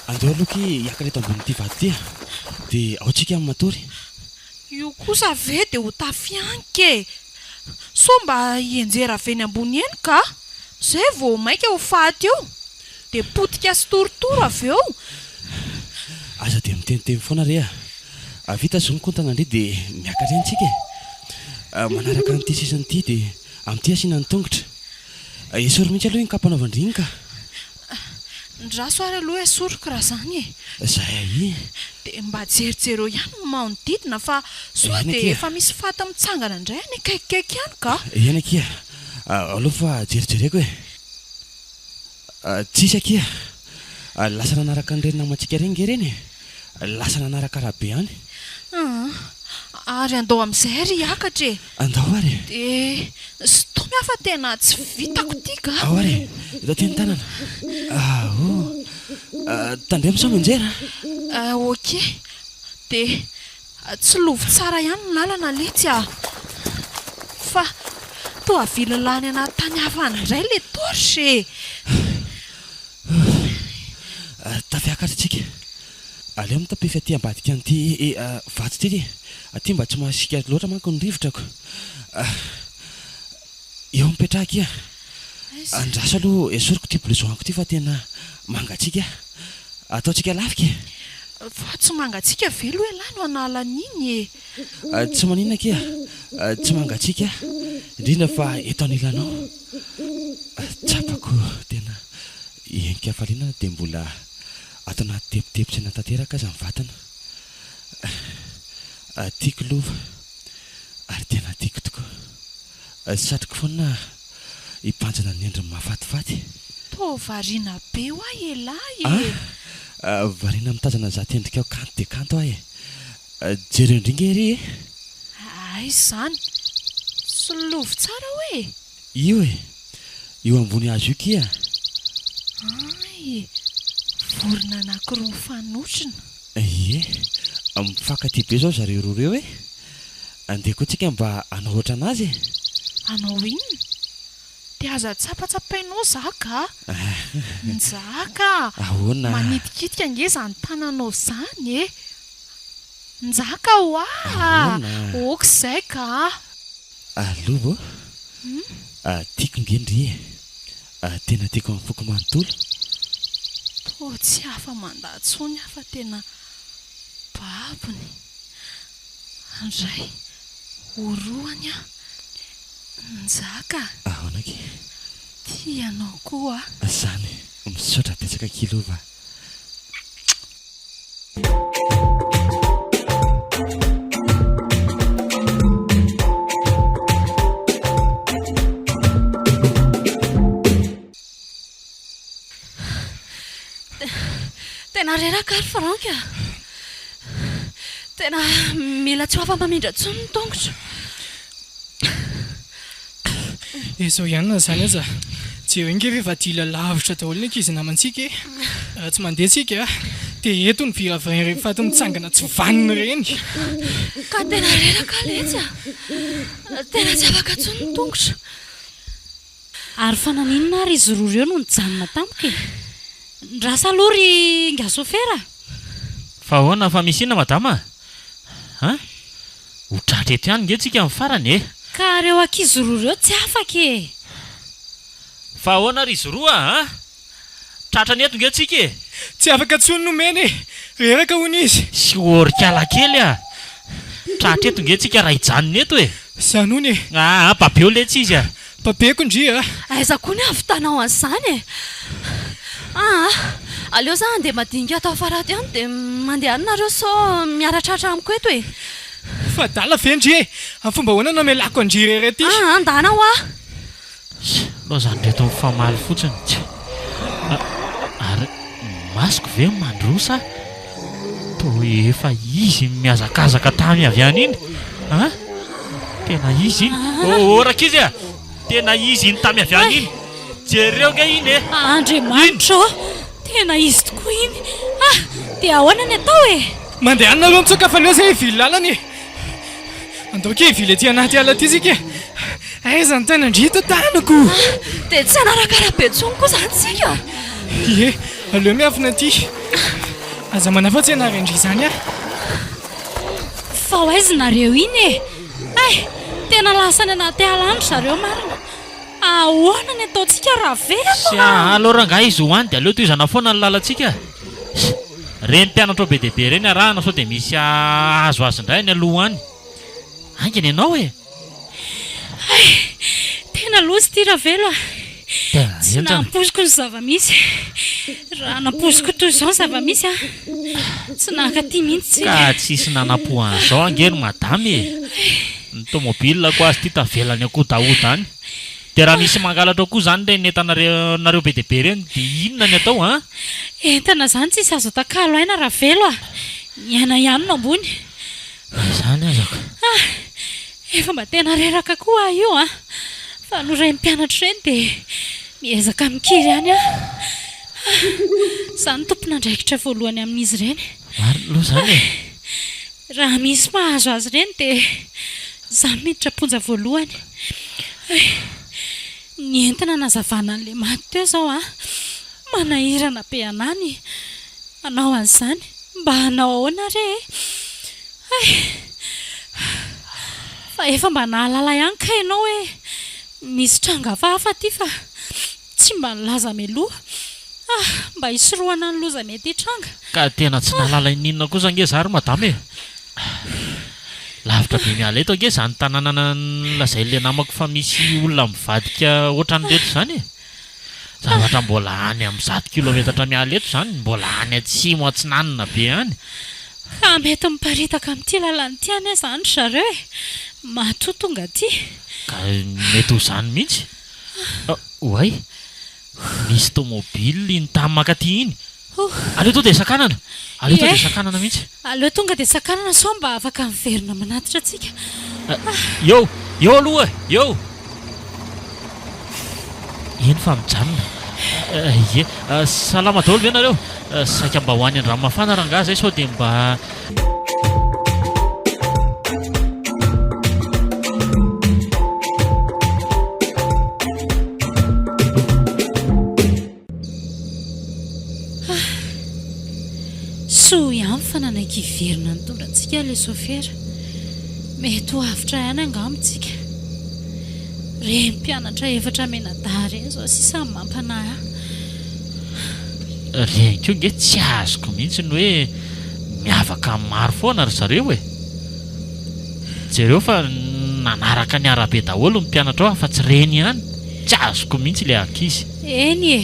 Andao aloha ky hiakatra eto ambonin'ity vato ity a! Dia ao tsika matory. Io kosa ve dia ho tafianka e! Sao mba hianjera avy eny ambony eny ka! Zay vao mainka ho faty eo! Dia potika sy torotoro avy eo! Aza dia miteniteny foana re a! Vita izao ny kontana ndry dia miakatra eny tsika e! Manaraka an'ity sisiny ity dia amin'ity asiana ny tongotra. Esory mihitsy aloha iny kapa anaovan-dry iny ka! Ndraso ary aloha esoriko raha izany e! Zay aia? Dia mba jerijereo ihany ny manodidina fa sao Eny dia akia. efa misy faty mitsangana indray any akaikikaiky any ka! Eny akia, aleo fa jerijereko e! Tsisy akia! Lasa nanaraka an'ireny namantsika ireny nge ireny e! Lasa nanaraka arabe any. Aa! Ary andao amin'izay ary hiakatra e! Andao ary e! Dia sintomy aho fa tena tsy vitako ity ka! Ao ary e! Eto aty ny tanana. Aho! Tandremo sao mianjera a! Ok. Dia tsilovy tsara ihany ny lalana letsy a! Fa toa avily lany anaty tany hafa any indray ilay torche e! Tafiakatra isika. Aleo mitapefy aty ambadika an'ity vato ity ry. Aty mba tsy mahasiaka loatra manko ny rivotra ko. Eo mipetraha akia. Andraso aloha esoriko ity blouson-ko ity fa tena mangatsiaka. Ataontsika lafika e. Fa tsy mangatsiaka ve aloha ialahy no hanala an'iny e? Tsy maninona akia, tsy mangatsiaka, indrindra fa eto anilanao. Tsapako tena henin-kafaliana dia mbola ato anaty tebitebin-tsaina tanteraka aza ny vatana. Tiako lova ary tena tiako tokoa. Satriko foana hibanjina ny endriny mahafatifaty. Toa variana be hoa elahy e! Ah! Variana mitazana izato endrikao kanto dia kanto aho e! Jereo indray nge ery e! Aiza izany? Solofo tsara hoe e! Io e! Io ambony hazo io kia! Hay e! Vorona anankiroa mifanotrona. Ie! Mifankatia be izao zareo roa ireo e! Andeha koa tsika mba hanao ohatran'azy e! Hanao inona? Dia aza tsapatsapainao za ka! Njaka a! Ahoana? Manitikitika ange izany tananao izany e! Njaka hoa! Ahoana? Ok izay ka! Aloha ô! Tiako nge ndry e! Tena tiako amin'ny foko manontolo. Toa tsy afa-mandà intsony aho fa tena babony. Andray, orohany aho. Njaka a! Ahoana akia? Tia anao koa aho. Zany e! Misaotra betsaka akia Lova a! Tena reraka ary Franck a! Tena mila tsy ho afa-mamindra intsony ny tongotro. Izao ihany na izany aza, jereo ange fa efa dila lavitra daholo ny ankizy namantsika e! Raha tsy mandeha tsika dia eto ny viravirain'ireny faty mitsangana tsy vanona ireny. Ka tena reraka aho letsy a! Tena tsy afaka intsony ny tongotro. Ary fa naninona ary izy roa ireo no nijanona tampoka e? Ndrasa aloha ry ingahy sôfera a! Fa ahoana fa misy inona madama a? An? Ho tratra eto ihany nge tsika amin'ny farany e! Ka reo ankizy roa reo tsy afaka e! Fa ahoana ry izy roa a? Tratrany eto nge tsika e! Tsy afaka intsony nomena e! Reraka hono izy! Sy orikala kely a! Tratra eto nge tsika raha hijanona eto e! Zany hono e! Aa babeo letsy izy a! Babeko ndry a! Aiza koa ny havitanao an'izany e! Aa aleo za handeha madinika ato afara ato ihany dia mandeha any nareo sao miara-tratra amiko eto e! Fa adala ve ndry e! Amin'ny fomba ahoana no hamelako an-dry irery aty? Aa ndana hoa! Laozan'ireto mifamaly fotsiny. Tsia. Ary ny masoko ve mandroso sa toa efa izy iny mihazakazaka tamy avy any iny? An? Tena izy iny. Oh rankizy a! Tena izy iny tamy avy any iny. Jereo ange iny e! Andriamanitra ô! Tena izy tokoa iny. Ah! Dia ahoana ny atao e? Mandehana aloha mitsoaka fa aleo zay hivily lalana e! Andao kely hivily aty anaty ala aty isika e! Aiza ny tanan-dry eto tanako? Dia tsy hanaraka arabe intsony koa izany isika? Ie, aleo miafina aty. Aza manahy fa tsy hanary an-dry izany aho. Fa ho aiza nareo iny e? Hay! Tena lasa any anaty ala any ry zareo marina. Ahoana ny ataontsika Ravelo Sy a? aleo rangahy izy ho any dia aleo tohizana foana ny lalantsika. Ireny mpianatra ao be dia be ireny arahana sao dia misy hahazo azy indray any aloha any. Haingana ianao e! Hay! Tena loza ity Ravelo a! Tena Tsy henjana. nampoiziko ny zava-misy. Raha nampoiziko toy izao ny zava-misy an, tsy nankaty mihitsy tsika. Ka tsisy nanampo an'izao ange ry madama e! Ny tomobil-ko aza ity tavela any Ankodahoda any. Dia raha misy mangalatra ao koa izany ireny entana nareo be dia be ireny dia inona ny atao an? Entana izany tsisy azo atakalo aina Ravelo a! Ny aina ihany no ambony. Na izany aza ka. Ah! Efa mba tena reraka koa aho io an! Fa noho ireny mpianatra ireny dia miezaka mikiry ihany aho. Ah! Izaho no tompon'andraikitra voalohany amin'izy ireny. Marina aloha izany e! Raha misy mahazo azy ireny dia izaho no miditra am-ponja voalohany. Hay! Ny entina hanazavana an'ilay maty teo izao an! Manahirana be anà ny hanao an'izany. Mba hanao ahoana re e? Hay! Fa efa mba nahalala ihany kay ianao hoe misy tranga hafahafa aty fa tsy mba nilaza mialoha. Ah! Mba hisorohana ny loza mety hitranga. Ka tena tsy nahalala ininona kosa ange za ry madama e! Lavitra be miala eto ange izany tanàna nolazain'ilay namako fa misy olona mivadika ohatran'ireto izany e! Zavatra mbola any amin'ny zato kilometatra miala eto izany, mbola any atsimo atsinanana be any. Ka mety miparitaka amin'ity lalana ity anie izany ry zareo e! Matoa tonga aty. Ka mety ho izany mihitsy. Oay! Misy tomobile iny tany mankaty iny. Aleo tonga dia sakanana. Aleo tonga dia sakanana mihitsy. Aleo tonga dia sakanana sao mba afaka miverina manatitra antsika. Eo, eo aloha e, eo. Eny fa mijanona. Ie, salama daholo ve nareo? Saika mba ho any Andranomafana rangahy zay sao dia mba. Soa ihany fa nanaiky hiverina nitondra antsika ilay sôfera. Mety ho avotra ihany angamba isika. Ireny mpianatra efatra mianadahy ireny izao sisa no mampanahy ahy. Ireny koa ange tsy azoko mihitsy ny hoe miavaka amin'ny maro foana ry zareo e! Jereo fa. nanaraka ny arabe daholo ny mpianatra ao afa-tsy ireny ihany. Tsy azoko mihitsy ilay ankizy. Eny e!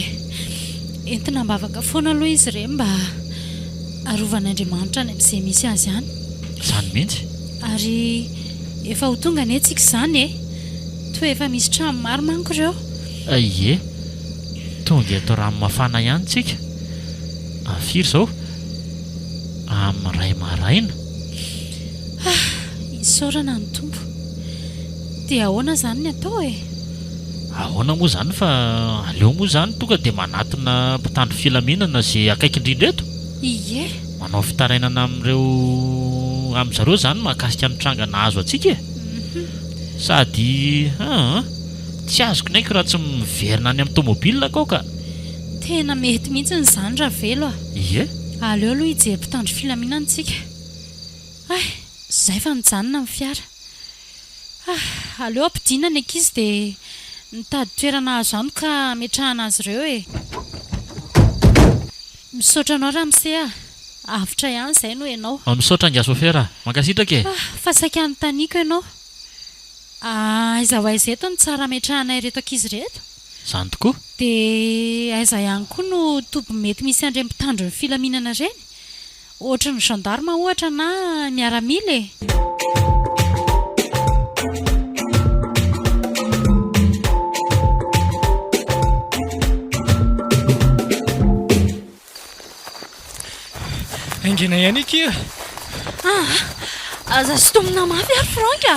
Entina am-bavaka foana aloha izy ireny mba harovan'Andriamanitra any amin'izay misy azy any. Izany mihitsy. Ary efa ho tonga anie tsika izany e! Toa efa misy trano maro manko ireo. Ie. Tonga eto Ranomafana ihany tsika. Amin'ny firy izao? Amin'ny iray maraina. Ah! Isaorana ny Tompo. Dia ahoana izany ny atao e? Ahoana moa izany fa aleo moa izany tonga dia manatona mpitandro filaminana izay akaiky indrindra eto? Ie. Manao fitarainana amin'ireo amin-dry zareo izany mahakasika ny tranga nahazo antsika e! Sady aa tsy azoko ny aiko raha tsy miverina any amin'ny tomobilina aho ka! Tena mety mihitsy izany Ravelo a! Ie. Aleo aloha hijery mpitandro filaminana isika. Hay! Izay fa mijanona ny fiara. Ah! Aleo ampidinina ny ankizy dia mitady toerana azo antoka hametrahana azy ireo e! Misaotra anao ramose a! Avotra ihany izay noho ianao. Misaotra ingahy sôfera a! Mankasitraka e! Ah! Fa saika hanontaniako ianao. Aiza ho aiza eto no tsara hametrahana ireto ankizy ireto? Izany tokoa. Dia aiza ihany koa no toby mety misy an'ireny mpitandro ny filaminana ireny? Ohatry ny gendarme ohatra na miaramila e! Haingana ihany akia! Aa! Aza sintomina mafy ary Franck a!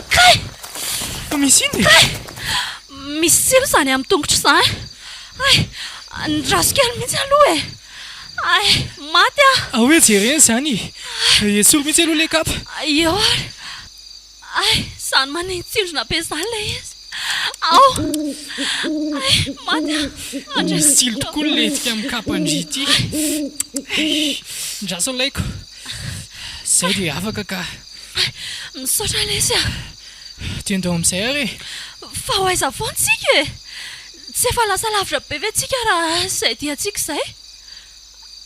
Kay! Fa misy inona e? Kay! Misy tsilo izany amin'ny tongotro izany. Hay! Andraso kely mihitsy aloha e! Hay! Maty aho! Ao hoe jerena izany e! Esory mihitsy aloha ilay kapa. Eo ary! Hay! Izany manentsindrona be izany ilay izy. Ao! Hay! Maty aho! Andraso. Misy tsilo tokoa ny lentika amin'ny kapan-dry ity. Hay! Andraso alaiko. Izay dia afaka ka. Misaotra lesy a! Dia ndao amin'izay ary e! Fa ho aiza foana tsika e? Tsy efa lasa lavitra be ve tsika raha izay diantsika izay?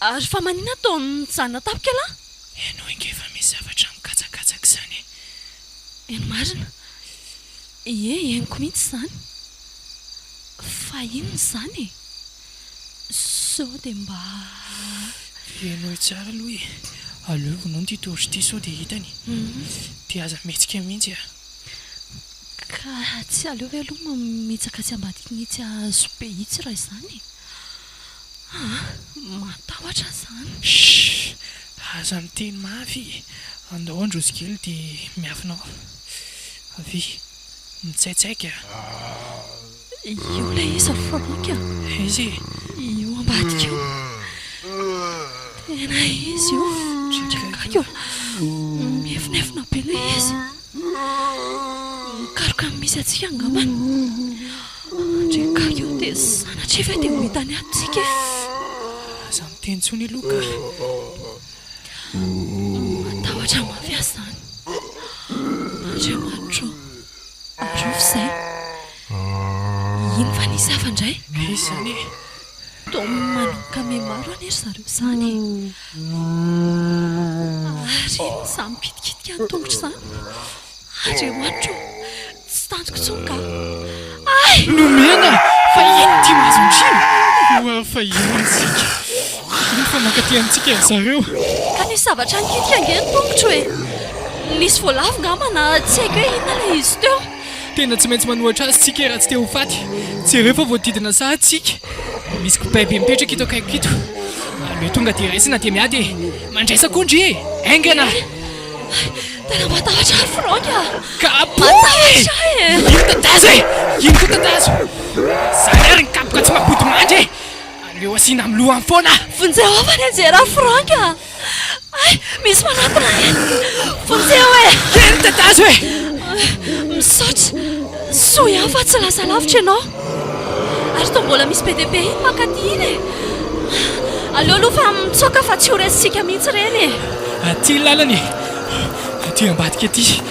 Ary fa maninona toa mijanona tampoka ialahy? Henoy ange fa misy zavatra mikatsakatsaka izany e! Eny marina. Ie, henoko mihitsy izany. Fa inona izany e? Sao dia mba. Henoy tsara aloha e! Aleo vonoina ity torche ity sao dia hitany. Dia aza mihetsika mihitsy a! Ka tsy aleo ve aloha mihitsaka atsy ambadikin'itsy hazo be itsy raha izany e? Aa! Matahotra aho izany. Shh! Aza miteny mafy e! Andao handroso kely dia miafina ao. Avia. Mitsaitsaika a! Io ilay izy ry Franck a! Aiza e? Io ambadika io. Tena izy io. Drakaka io. Miefonefona be ilay izy. Mikaroka ny misy antsika angambany. Drakaka io dia sanatria ve dia ho hitany ato tsika e? Aza miteny intsony aloha ka. Matahotra mafy aho izany. Andriamanitra ô! Arovy izay. Iny fa nisy hafa indray. Iza izany e? Toa manomboka mihamaro anie ry zareo izany e. Ary inona izany mikitikitika ny tongotro izany? Andriamanitra ô! Tsy tantiko intsony ka! Hay! Nomena! Fa inona ity mahazo an-dry e? Oa fa inona isika? Iny fa mankaty amintsika ry zareo. Ka nisy zavatra nikitika ange ny tongotro e! Nisy voalavo ngamba na tsy haiko hoe inona ilay izy teo. Tena tsy maintsy manohatra azy tsika raha tsy te ho faty. Jereo fa voadidina sahady tsika. Misy kibay be mipetraka ito akaikiko ito. Aleo tonga dia raisina dia miady e! Mandraisa koa ndry e! Haingana! Tena matahotra aho Franck a! Kapohy e! Matahotra aho e! Ino tatazo e! Ino koa tatazo? Zany ary ny kapoka tsy mampody mandry e! Aleo asiana amin'ny lohany foana! Vonjeo aho fa nianjera aho Franck a! Hay! Misy manatona eny! Vonjeo e! Ino tatazo e! Misaotra! Soa ihany fa tsy lasa lavitra ianao! Ary toa mbola misy be dia be iny mankaty iny e! Aleo aloha fa mitsoaka fa tsy ho resintsika mihitsy ireny e! Aty ny lalana e! Aty ambadika aty.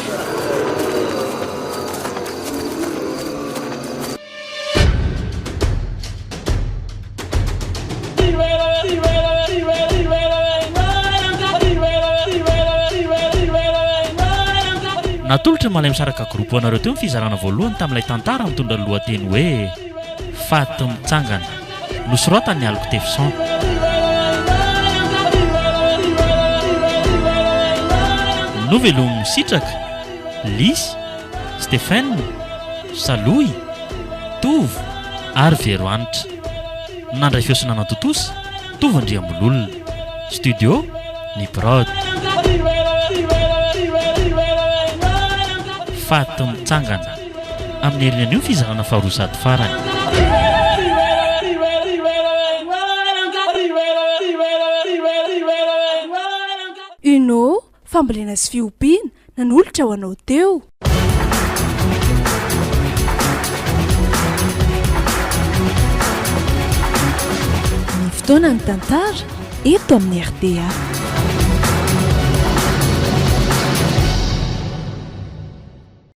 Natolotry ny Malaimisaraka Group ho anareo teo ny fizarana voalohany tamin'ilay tantara mitondra ny lohateny hoe Faty mitsangana. Nosoratan'i Aloky Tefson. Novelomin'i Sitraka, Lisy, Stephen, Salohy, Tovo ary Verohanitra. Nandray feo sy nanatontosa, Tovo Andriambololona. Studio, Ny Prod. Faty mitsangana. Amin'ny heriny anio ny fizarana faharoa sady farany. Uno, fambolena sy fiompiana, nanolotra ho anao teo. Ny fotoana ny tantara eto amin'ny rta.